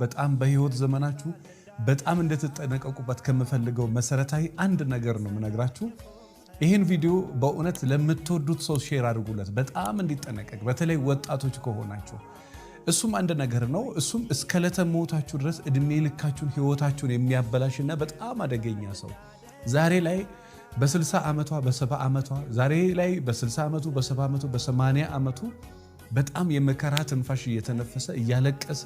በጣም በህይወት ዘመናችሁ በጣም እንድትጠነቀቁበት ከምፈልገው መሰረታዊ አንድ ነገር ነው የምነግራችሁ። ይህን ቪዲዮ በእውነት ለምትወዱት ሰው share አድርጉለት፣ በጣም እንዲጠነቀቅ፣ በተለይ ወጣቶች ከሆናችሁ። እሱም አንድ ነገር ነው። እሱም እስከ ዕለተ ሞታችሁ ድረስ እድሜ ልካችሁን ህይወታችሁን የሚያበላሽና በጣም አደገኛ ሰው ዛሬ ላይ በ60 ዓመቷ፣ በ70 ዓመቷ፣ ዛሬ ላይ በ60 ዓመቱ፣ በ70 ዓመቱ፣ በ80 ዓመቱ በጣም የመከራ ትንፋሽ እየተነፈሰ፣ እያለቀሰ፣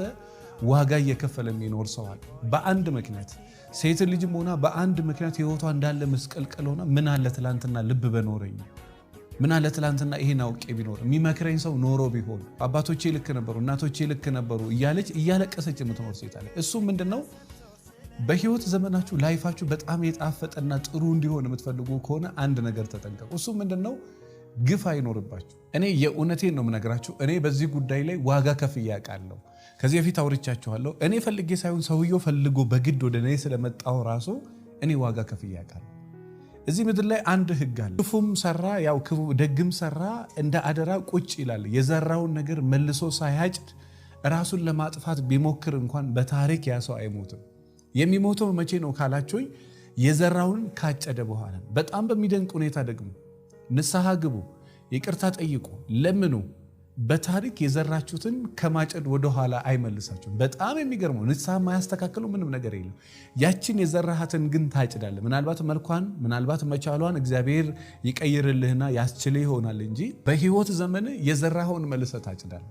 ዋጋ እየከፈለ የሚኖር ሰው አለ። በአንድ ምክንያት ሴት ልጅም ሆና በአንድ ምክንያት ህይወቷ እንዳለ ምስቅልቅል ሆና፣ ምን አለ ትላንትና ልብ በኖረኝ፣ ምን አለ ትላንትና ይሄን አውቄ ቢኖር፣ የሚመክረኝ ሰው ኖሮ ቢሆን፣ አባቶቼ ልክ ነበሩ፣ እናቶቼ ልክ ነበሩ እያለች እያለቀሰች የምትኖር ሴት አለ። እሱ ምንድነው? በህይወት ዘመናችሁ life ኣችሁ በጣም የጣፈጠና ጥሩ እንዲሆን የምትፈልጉ ከሆነ አንድ ነገር ተጠንቀቁ። እሱ ምንድነው? ግፍ አይኖርባችሁ። እኔ የእውነቴን ነው የምነግራችሁ። እኔ በዚህ ጉዳይ ላይ ዋጋ ከፍዬ አውቃለሁ። ከዚህ በፊት አውርቻችኋለሁ። እኔ ፈልጌ ሳይሆን ሰውየው ፈልጎ በግድ ወደ እኔ ስለመጣው ራሱ እኔ ዋጋ ከፍዬ አውቃለሁ። እዚህ ምድር ላይ አንድ ህግ አለ። ክፉም ሰራ ያው ክፉ፣ ደግም ሰራ እንደ አደራ ቁጭ ይላል። የዘራውን ነገር መልሶ ሳያጭድ ራሱን ለማጥፋት ቢሞክር እንኳን በታሪክ ያ ሰው አይሞትም። የሚሞተው መቼ ነው ካላችሁኝ፣ የዘራውን ካጨደ በኋላ። በጣም በሚደንቅ ሁኔታ ደግሞ ንስሐ ግቡ፣ ይቅርታ ጠይቁ፣ ለምኑ። በታሪክ የዘራችሁትን ከማጨድ ወደኋላ አይመልሳችሁም። በጣም የሚገርመው ንስሐ የማያስተካክለው ምንም ነገር የለም። ያችን የዘራሃትን ግን ታጭዳለህ። ምናልባት መልኳን፣ ምናልባት መቻሏን እግዚአብሔር ይቀይርልህና ያስችልህ ይሆናል እንጂ በህይወት ዘመን የዘራኸውን መልሰህ ታጭዳለህ።